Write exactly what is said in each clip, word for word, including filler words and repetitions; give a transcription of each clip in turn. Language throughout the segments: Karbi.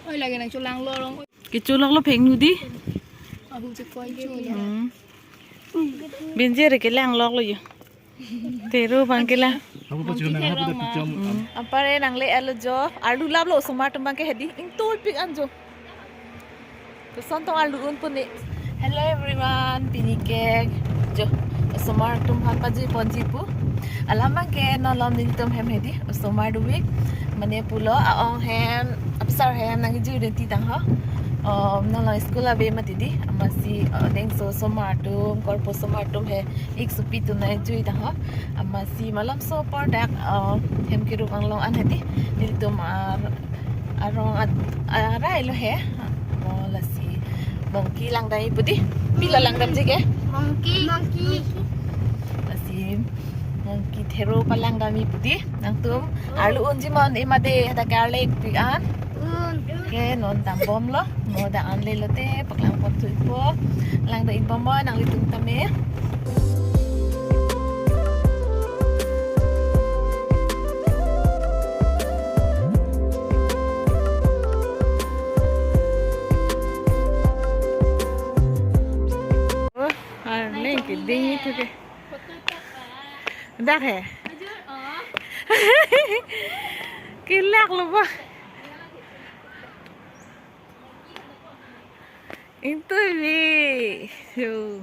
Oi, lagi nangcholanglo rong. Kecholoklo pheng nu di. Ahu chekoi chu. Hmm. Binjir kelangloklo yo. Thero abang kelang. Abu pachu nang hapu ta pichom. Hmm. Ampare nangle-etlo jo. Arlu laplo osomar atum abangke hedi. Ingtuipik an jo. Koson tong arlu un puni. Hello everyone, pini ke jo osomar atum aphan pajuiponji pu. Alam abangke non malom nelitum hem hedi osomar dovik. Mane pulo a-ong hem, apsar hem nangkejui denti tang ho. Oh, non malom school ave mati di. Amatsi, oh, dengso osomar atum, korpo osomar atum he ik supi atum nangkejui tang ho. Amatsi malomso apor dak, oh, hem kerup anglong an hedi. Nelitum ar arong at-, arai lo he. Oh, lasi monkey langdamji pu di. Pila langdamji ke? Monkey. Monkey. Lasi monkey thero palangdamji pu di. Nangtum arlu unji ma un-e ma de, hadak ke arlekpik an. Un. Ke non dambomlo. Mo dak anle lote paklangpon thupo. Langdam-ikbom mo nanglitum tame. Oh, arning keding itu ke. Dak he. Kelaklo ba. Ingtuivi. Yo.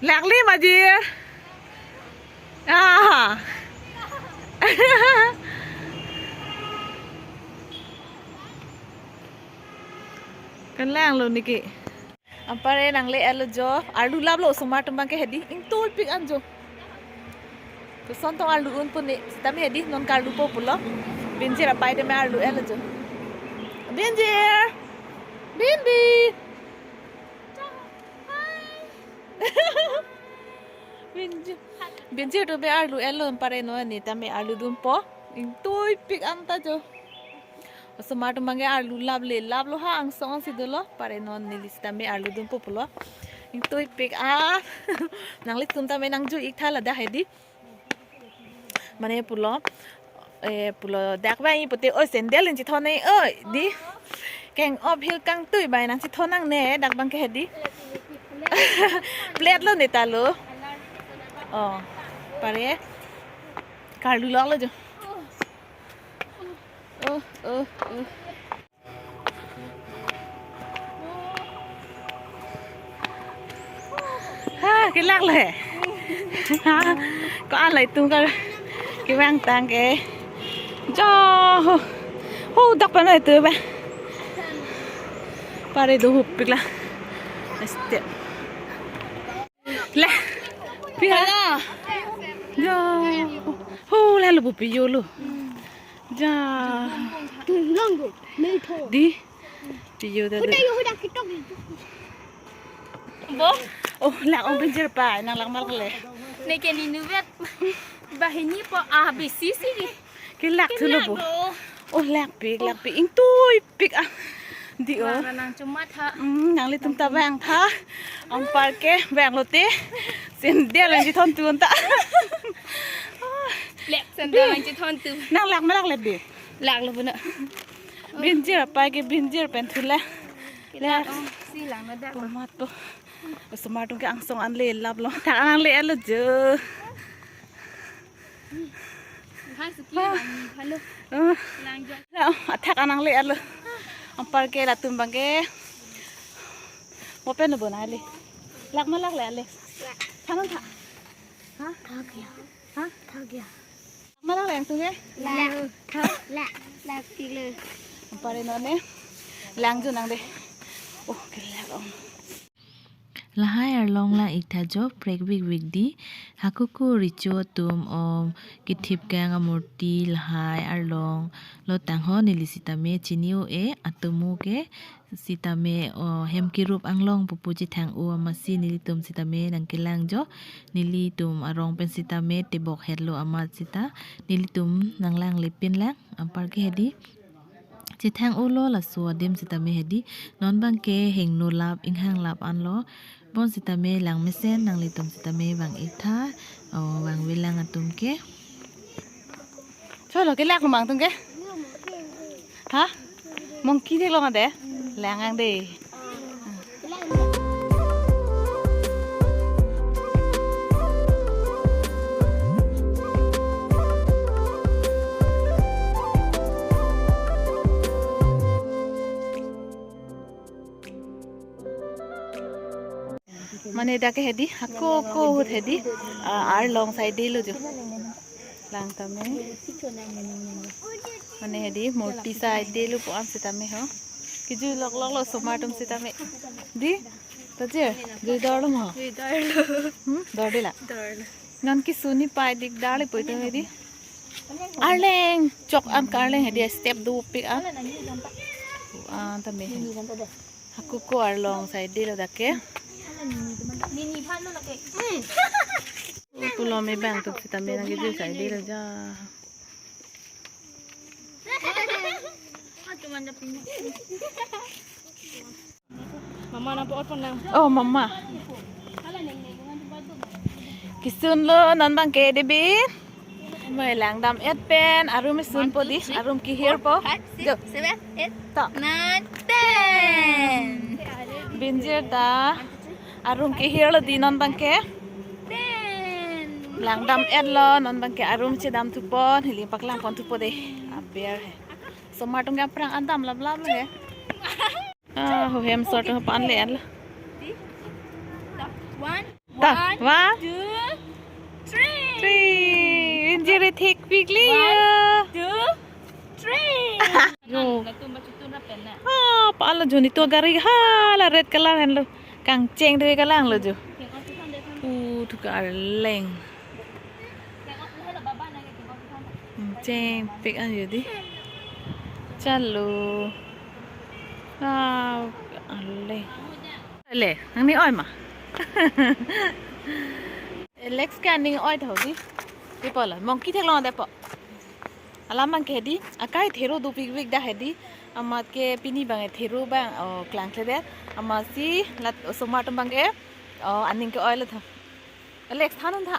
Lakle ma ji. Ah. Kelanglo niki. Ampare nangle-etlo jo. Arlu laplo osomar atum abangke hedi. Ingtuipik an jo. Koson tong arlu un puni. Sitame hedi non karlupo pulo. Binjir apai tame arlu-etlo jo. Binjir. Binbi. Binjir. Binjir atum arlu-etlo, ampare non ne tame arludunpo. Ingtuipik anta jo. Osomar atum abangke arlu laple laplo ha, angsong ansi dolo. Ampare non neli sitame arludunpo pulo. Ingtuipik a. Nanglitum tame nangjui-iktha ladak hedi. Mane pulo. Eh, pulo dak abang ipute, oi, sandal nangchethon nang, oi, di. Keng-op heel kangtui abang nangchethon nangne, dak abangke hedi. Plate lo ne ta lo. Oh, ampare. Karluloklo jo. Oh, oh, oh. Ha, kelaklo he. Ha, ko-an la itum ke kevang tang ke. Jo, ho. Ho, dak pen la itum ba. Ampare dohupik la. Step. Le. Pi ha? Hala. Jo. Ho, lalo bu pijolo. Ja. Langgo, meitho. Di. Pijo ta. Huda yo, huda kitok. Bo? Oh, lak-ong Binjir apai, nang lak malak le. Neke ninu vet. Banghini po A B C si. Kelak thulo bo. Kelak bo. Oh, lakpik, lakpik. Ingtuipik a. Di o. Nang nangchomat ha. Hmm, nanglitum ta vangtha. Ampar ke vanglote. Sandal nangchethon tun ta. Lek sandal nangchethon tun. Nang lak malak le be. Laklo bu na. Binjir apai ke Binjir pen thule. Kelak, oh, si lang na dak. Komat po. Osomar atum ke angsong an le laplo. Thak an le-etlo jo. Hai suki lang, halo. Eh. Lang jo. La, athak an le-etlo. Ampar ke latum abangke. Mo pen bo nang le. Lak malak le ale. Thanon tha. Ha? Thak ya. Ha? Thak ya. Malak le nangtum ke? La. Ha? La. Lakpik le. Ampare non ne. Lang jo nang de. Oh, kelak ong. Lahai arlong lang-iktha jo, prekvikvik di. Hakuku recho atum om kethip kang amurti lahai arlong lo tang ho, neli sitame chini-o-e, atomo ke sitame, o, hem kerup anglong pupu chethang-o amatsi nelitum sitame nangkelang jo. Nelitum arong pen sitame tebok hetlo amat sita. Nelitum nanglangle pin lang, ampar ke hedi. Chethang-olo laso adim sitame hedi. Non abangke hingno lap, inghang lap anlo. Bonsitame langmesen nanglitum sitame vang-iktha, o, vangve lang atum ke. Cholo, kelak mang tung ke? Ha? Monkey theklong ade? Lang-ang de. Mane dak ke hedi, ako ako ahut hedi, ah, arlong side lo jo. Lang tame. Mane hedi, murti side lo pu-an sitame ho. Kejui loklok lo osomar atum sitame. Di, ta je, jui dor lo mo. Jui dor lo. Hmm, dor de la. Dor lo. Non kesuni pai dik dar le poi tame di. Arleng, chok an ke arleng hedi step dopik an. Ah, tame. Ako ako arlong side lo dak ke. Pulo me bang tuk sitame nang kejui side lo ja. Mama na po otpon nang. Oh, mama. Kesun lo non abang ke Devi. Mai langdam-et pen arum sunpo di, arum kehirpo. One, two, three, four, five, six, jo, seven, eight, to, nine, ten. Binjir ta arum kehir lo di non abang ke. Ten. Langdam-et lo non abang ke arum chedam thupon, heli paklang pon thupo de. Aber he. Osomar atum ke aphrang an dam laplap lo he. Ah, ho hem sort ho pan le an lo. One. Ta, one, one, two, three. Three. Injiri thik pikli. One, two, three. Yo. Latum ba chutun ra pen na. Ah, pa lo jo netum gari hala red color henlo. Kangcheng de kalang lo jo. Keng-ot tu than de than. Uh, thu ke arleng. Keng-ot tu than lo baba na ke keng-ot tu than. Hmm, chengpik an jo di. Chalo. Ah, ale. Ale, nangning oi ma. Alex ke aning oi tho di. Di po la, monkey theklong de po. Alam abang ke hedi, akai thero dopikpik dak hedi. Amat ke pini abang thero abang, oh, klangkledet. Amatsi lat osomar atum abang ke, oh, aning ke-oi lo tho. Alex, than non tha.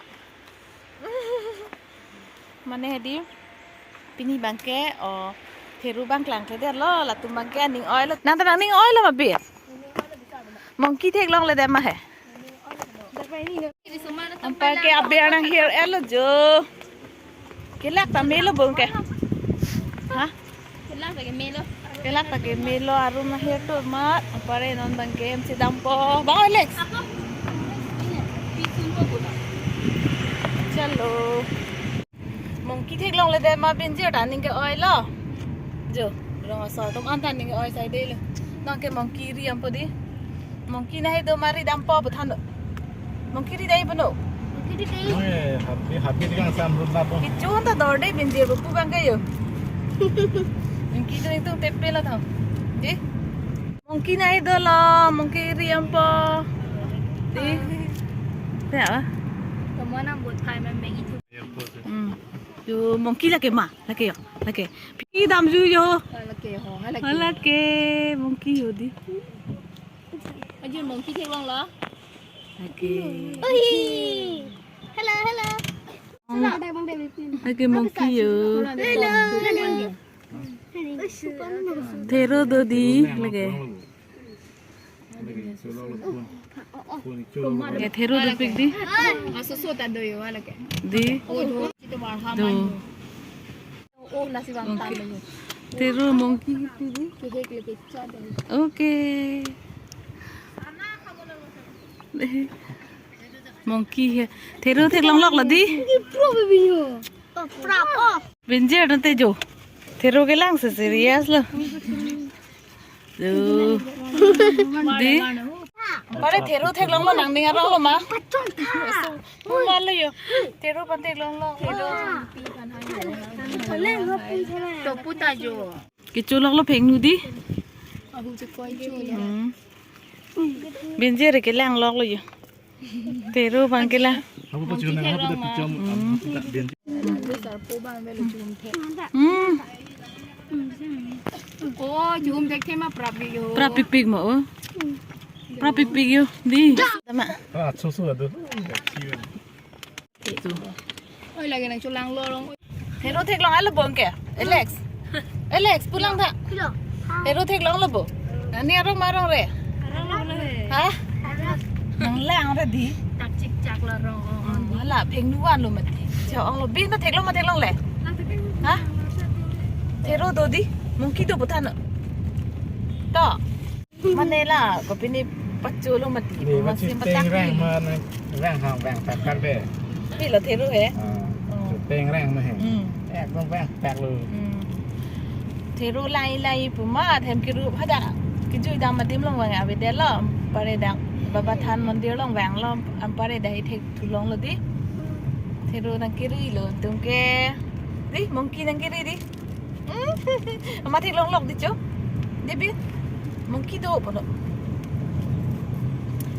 Mane hedi, pini abang ke, oh, thero abang klangkledet lo, latum abang ke aning oi lo. Nang ta nangning oi lo ma bir. Monkey theklongledet ma he. Anpar ke aber nanghir-et lo jo. Kelak ta melo bung ke. Ha? Kelak ta ke melo. Kelak ta ke melo arum nanghir tu mat. Anpar non abang ke hem chedampo. Bang Alex. Chalo. Monkey theklongledet ma Binjir ta aning ke-oi lo. Jo, rong asor atum an ta aning ke-oi side lo. Nang ke monkey ri dampo di. Monkey nangri do ma ri dampo pu than do. Monkey ri dai bono. Monkey ri dai. Oi, happy, happy dikang sam rut lapo. Kechun ta dor de Binjir pu abang ke jo. Monkey do ingtung tepe lo tho. Di. Monkey nangri dolo, monkey ri dampo. Di. Te apa? Kamu nang buat kai memang itu. Hmm. Yo, monkey lake ma, lake yo, lake. Phi damju yo. Lake ho, lake. Lake, monkey yo di. Ajun monkey theklong lo. Lake. Oi. Hello, hello. Lake monkey yo. Hello, hello. Thero do di, lake. Ya, thero dopik di. Aso so ta do yo, ala ke. Di. Oh, do. Itu marhaman. Do. Oh, nasi bang tan lo. Thero monkey gitu di. Kehek lagi cha do. Oke. Monkey he. Thero theklonglok lo di. Ini pro baby yo. Oh, pro. Oh. Binjir nang te jo. Thero kelang si serious lo. Lo. Di. Pare thero theklong lo nangning arong lo ma. Mal lo yo. Thero pan theklong lo. To puta jo. Kecho lok lo pheng nu di. Hmm. Binjir kelang lok lo yo. Thero abang kelang. Abu pa chun na, abu ta pichom, abu ta ben. Hmm. Oh, jum dek thema prap yo. Prap pikpik mo, oh. Prap pikpik yo. Di. Tama. Ah, so so ado. Oi, lagi nang chulang lorong. Theru theklong alo bong ke? Alex. Alex, pulang tha. Theru theklonglo bo. Ani arong ma arong re? Ha? Nanglang re di. Takchik chak la rong. Hala phengnu vanlo mati. Cha-onglo, bin ta theklong ma theklongle? Ha? Theru do di. Monkey do bo tha no. To. Mane la, kopine pacholo mati. Ni ma masin chuteng patak reng ni. Ma na reng hang reng tak kar be. Pilo theru he? Ah, Oh. Chuteng reng ma he. Hmm. Ekdom reng tak lo. Hmm. Theru lai lai pu ma, hem kiru hadak. Kijui dam adim along vang avedetlo. Pare dak Baba Than Mandir along vanglo. Anpar dak ithek thulonglo di. Theru nangkerilo tum ke. Di, monkey nangkeri di. Hmm. Ama theklonglok di cho. Di bi. Monkey do pulo.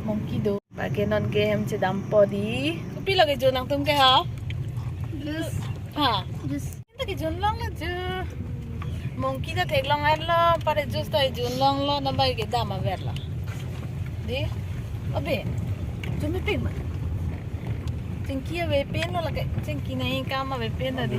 Monkey do. Bage non ke hem chedampo di. Kopilo kejun nangtum ke ha? Juice. Ha. Juice. Anta kejun longlo ju. Monkey ta theklong arlo, pare juice ta junlonglo, nang bage kedam averlo. Di. Abe. Jumi pin ma. Chingki avepinlo lake, chingki nangkam avepin ta di.